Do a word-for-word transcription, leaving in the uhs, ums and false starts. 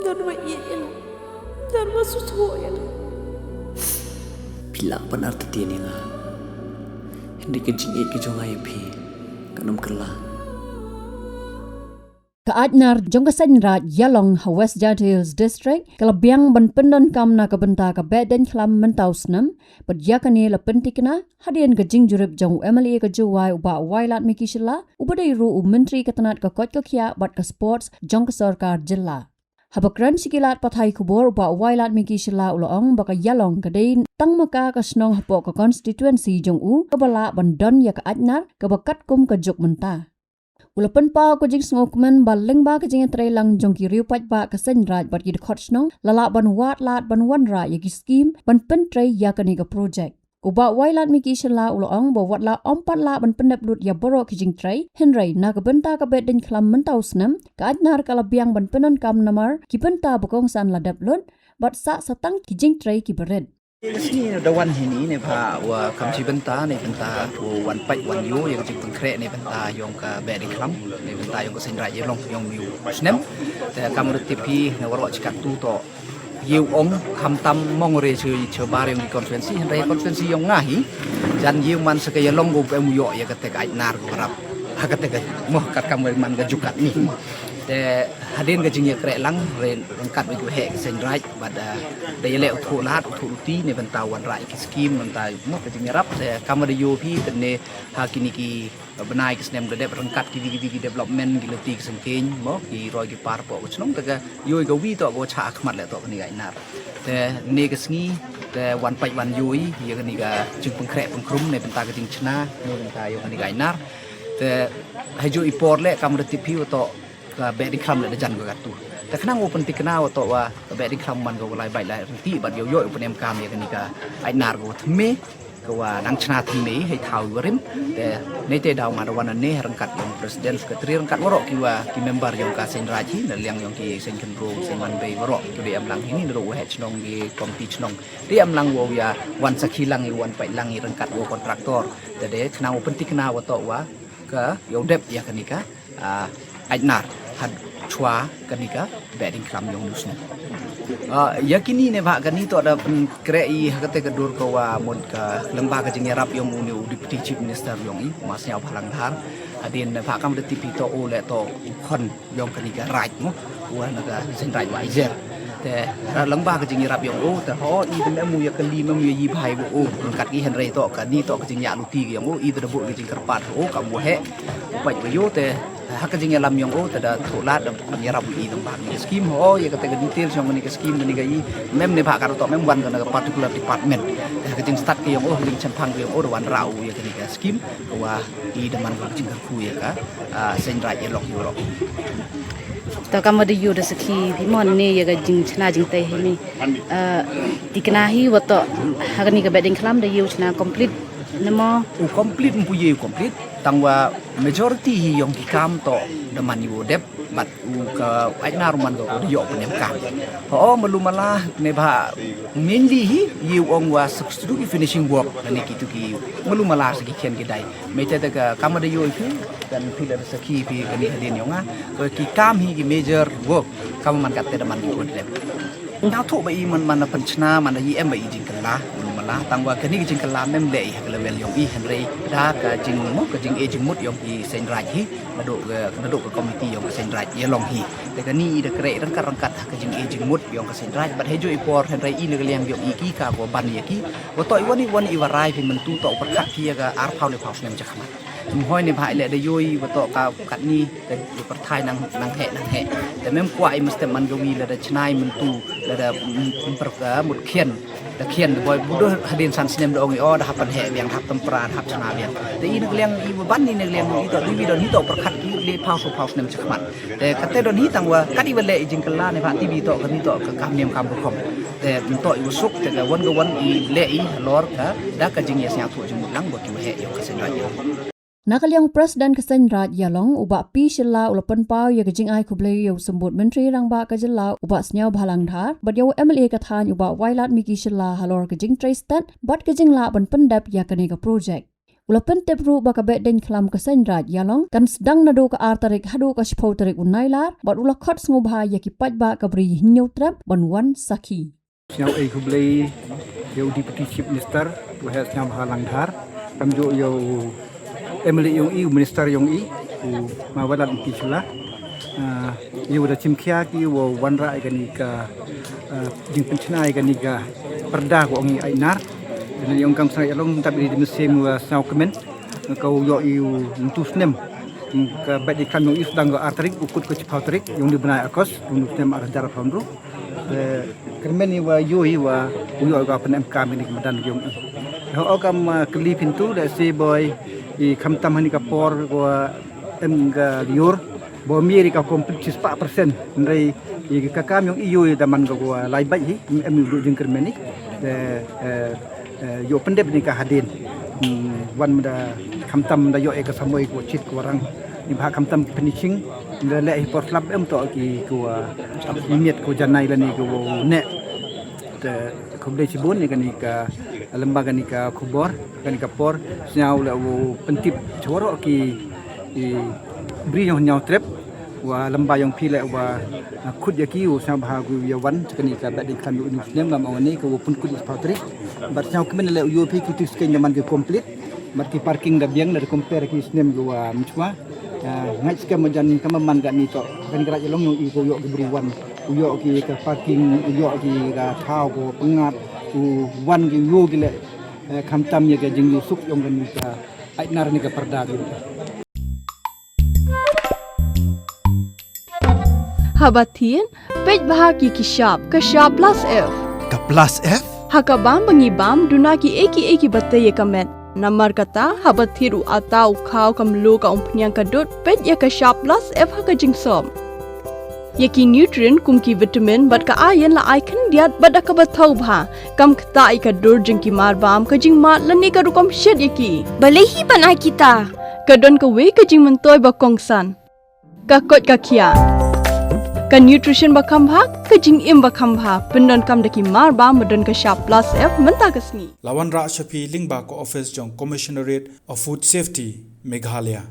Don ba ïeit ïa nga. Don ba sngewthuh ïa nga. Phi lah ban artatien ïa nga. Hynrei ka jingïeit ka jong nga ïa phi kan ym kylla. Ka Aitnar jong ka Seiñ Raij Ïalong ha West Jaintia Hills District ka la biang ban pyndonkam na ka bynta ka Behdeiñkhlam mynta u snem, bad ïa kane la pyntikna hadien ka jingjurip jong u M L A ka Jowai u Bah Wailadmiki Shylla, uba dei ruh u Myntri ka tnat ka koit ka khiah bad ka sports jong ka sorkar jylla. Haba kren sha ki lad pathai khubor u Bah Wailadmiki Shylla u la ong ba ka Ïalong ka dei tang ma ka ka shnong hapoh ka constituency jong u kaba lah ban don ïa ka Aitnar kaba katkum ka juk mynta. U la pynpaw ka jingsngewkmen ba lyngba ka jingïatreilang jong ki riew paidbah ka Seiñ Raij bad ki dkhot shnong la lah ban wad lad ban wanrah ïa ki skim ban pyntrei ïa kane ka projek. U Bah Wailadmiki Shylla u la ong ba wat la ym pat lah ban pyndep lut ïa baroh ki jingtrei, hynrei na ka bynta ka Behdeiñkhlam mynta u snem ka Aitnar ka la biang ban pyndonkam namar ki bynta ba kongsan la dep lut bad sah sa tang ki jingtrei kiba rit. Ka sngi da wan hi ne, ne ba wa kam shi bynta, ne bynta u wan pait wan ïoh ïa ka jingpynkhreh ne bynta ïong ka Behdeiñkhlam, ne bynta ïong ka Seiñ Raij Ïalong ïong u snem. Te kam da tip hi ne waroh chi katto to ïa u ong khamtam mong re sha, sha bar ïong ki constituency, hynrei constituency ïong nga hi jan ïa u man sa ka Ïalong ko em u ïoh ïa kata ka Aitnar ko rap. Ha kata ka moh kat kam man ka juk katne. Te hadien ka jingïakhreh lang re ryngkat bad u heh ka Seiñ Raij bad, ah, da ïaleh u thuh lad u thuh luti ne bynta wanrah ïa ki skim bynta moh ka jingïarap. Te kam da ïoh phi te ne ha kine ki bnai ki snem da dep ryngkat ki wi ki wi ki development ki luti ki sengkeiñ mo ki roi ki par poh ka chnong te ka ïoh ka wi to ka wa chah ha khmat leh to kane ka Aitnar. Te ne ka sngi te wan pait wan ïoh ïa kane ka jingpynkhreh pynkrum ne bynta ka jingchna ne bynta ïa kane ka Aitnar. Te ha ju i por leh kam da tip phi wa to ka Behdeiñkhlam leh da jan ka katto. Te khnang u pyntikna wa to wa ka Behdeiñkhlam man ka wa lai bait lai rynti bad ïoh ïoh u pynemkam ïa kane ka Aitnar ka wa thymme ka wa nang chna thymme hei thaw i wa rim. Te ne te daw nga da wan ne ryngkat ïong president secretary ryngkat waroh ki wa ki member ïong ka Seiñ Raij hi na liang ïong ki Seiñ Khynrung Seiñ Manbei waroh ki dei em lang hi ne ruh wa heh chnong ki komiti chnong dei em lang wa ïa wan sakhi lang i wan pait lang i ryngkat wa contractor. Te dei khnang u pyntikna wa to wa ka ïoh dep ïa kane ka ah, Aitnar had chwa kane ka Behdeiñkhlam ïong u snem. Ah, ïa kine ne ba kane to da pynkhreh i ha kata ka dur ka wa mut ka lyngba ka jingïarap ïong u ne u Deputy Chief Minister ïong i Ma Sniawbhalang Dhar. Hadien ne ba kam da tip phi to u leh to u khon ïong kane ka Raij mo. Wa na ka Seiñ Raij wa Aijer. Te ra lyngba ka jingïarap ïong u te ho i te mem u ïa kali mem u ïa i bhai wa u ryngkat ki hynrei to kane to ka jingïaluti ïong u i te da buh ka jingkyrpad u kam u heh. Pait wa ïoh te ha ka jingïalam ïong u te da thuh lad da ban ïarap u i dang bang ïa skim ho ïa kata ka details ïong kane ka skim kane ka i mem ne ba ka to mem wan ka na ka particular department. Te ha ka jingstad ka ïong u ha ka jingchemphang ka ïong u da wanrah u ïa kane ka skim ka wa i da man ka jingkyrkhu ïa ka, ah, Seiñ Raij Ïalong ïoh. To kam wa da ïoh da sakhi phi mo ne ïa ka jingchna jingtei hi ne. Ah, tikna hi wa to ha kane ka Behdeiñkhlam da ïoh chna complete ne mo. U complete mpu ïa u complete tang wa majority hi ïong ki kam to da man ïoh dep bad u ka Aitnar man ko da ïoh pynemkam. Ho malu mala ne ba mainly hi ïa u ong wa suk sudu ki finishing work ne ki tu ki malu mala sa ki khian ki dai. Me te te ka kam da ïoh i phi kan phi da sakhi phi kane hadien ïong nga. Ka ki kam hi ki major work kam man kat te da man ïoh dep. Nga thuh ba i man man pynchna man da i em ba i jingkylla malu mala tang wa kane ka jingkylla mem leh i ha ka level ïong i hynrei da ka jing mo ka jing e jingmut ïong i Seiñ Raij hi. Naduh ka, naduh ka komiti ïong ka Seiñ Raij Ïalong hi. Te kane i da khreh ryngkat ryngkat ha ka jing e jingmut ïong ka Seiñ Raij bad ha ju i por hynrei i na ka liang ïong i ki ka ko ban ïa ki. Wa to i wan i wan i wa rai phi myntu to u pyrkhat phi ïa ka arphaw ne phaw snem chakhmat. Mhoi ne ba i leh da ïoh i wa to ka katni ka pyrthai nang nang heh nang heh. Te mem kwah i mesti man ka wi lada chnai myntu lada, mm, mm, pyrka mut khian. Da khian da boi budo hadien san snem da ong i o da hap pynheh biang da hap tympra da hap chna biang. Te i na ka liang i wa ban i na ka liang i to dei wi don hi to pyrkhat ki le phaw so phaw snem chakhmat. Te kate don hi tang wa kat i wa leh i jingkylla ne ba ti wi to ka ni to ka kam niam kam rukom. Te to i wa suk te ka wan ka wan i leh i halor ka da ka jingïasngewthuh jingmut lang ba ki wa heh ïong ka Seiñ Raij. Na ka liang President ka Seiñ Raij Ïalong u Bah P Shylla u la pynpaw ïa ka jingai khublei ïa u Symbud Myntri Rangbah ka jylla u Bah Sniawbhalang Dhar bad ïa u M L A ka thaiñ u Bah Wailadmiki Shylla halor ka jingtrei stet bad ka jinglah ban pyndep ïa kane ka projek. U la pyntip ruh ba ka Behdeiñkhlam ka Seiñraij Ïalong kan sdang naduh ka ar tarik haduh ka shiphew tarik u Nailar, bad u la khot sngewbha ïa ki paidbah ka Bri Hynñiewtrep ban wan sakhi. Sngewbha khublei ïa u Deputy Chief Minister, u Heh Sngewbha Langdhar, kumjuh ïa u M L A yong i, u Minister yong i, u Mawalan Intisula. Ah, ïa u da chim khia ki u wanrah ïa kani ka, ah, jingpynchna ïa kani ka pyrda ko ong i Aitnar. Kani ong kam Seiñraij Ïalong tap ri di mynsiem u Sngewkmen. Ka u ïoh i u ntu snem. Ka Behdeiñkhlam yong i sdang ka ar tarik, u kut ka shiphew tarik, yong di bnai August, yong di snem ar hajar arphew hynriew. Eh, kyrmen i wa ïoh i wa u ïoh ka pynemkam kani ka madan yong i. Ho kam, eh, kylli pyntu da se boi i khamtam hani ka por wa em ka liur. Bo mi ri ka complete shispah percent. Hynrei i ka kam yong i ïoh i da man ka wa lai bait hi, em i u jingkyrmen i. Eh, eh, eh, ïoh pyndep ni ka hadien. Hmm, wan mada khamtam da ïoh ïa ka samoi ko chit ko rang. Ni ba khamtam ki finishing, da leh hi por slap em to ki ko, ah, miet ko janai lane ko ne. Te khublei shibun ïa kani ka lymba kani ka khubor, kani ka por, sngewbha u pyntip chwaro ki i Bri Hynñiewtrep. Wa lymba yong phi leh wa, ah, khut ïa ki u sngewbha u ïa wan, kani ka Behdeiñkhlam u ntu snem lam ong ni ka wa pynkut ïa shiphew tarik. Bad Sngewkmen leh u ïoh phi ki tu skein da man ki complete. Bad ki parking da biang da compare ki snem ki wa mynchwa. Ah, ngait skhem majan ka man kani to. Kani ka Raij Ïalong yong i ko ïoh ki bru wan. U ïoh ki ka parking, u ïoh ki ka thaw ko pyngngad, u wan ki u ïoh ki leh, eh, khamtam ïa ka jingïasuk yong kani ka Aitnar ni ka pyrda ki. Haba thied, peit bha ki ki shap, ka shap plus F. Ka plus F? Ha ka bam ba ngi bam, duna ki ei ki ei ki ba tei ïa ka met. Namar kata, haba thied u ata u khaw ka mluh ka umphniang ka dud, peit ïa ka shap plus F ha ka jingsop. Ïa ki nutrient kum ki vitamin bad ka iron la ai khyndiat bad da kaba thaw bha. Kam ktah ïa ka dur jong ki mar bam, ka jingmad lane ka rukom shet ïa ki. Balei hi ban ai kita? Ka don kawei ka jingmyntoi ba kongsan. Ka koit ka khiah. Ka nutrition ba kham bha, ka jingim ba kham bha. Pyndonkam da ki mar bam ba don ka shap plus F mynta ka sngi. La wanrah sha phi lyngba ka office jong Commissionerate of Food Safety, Meghalaya.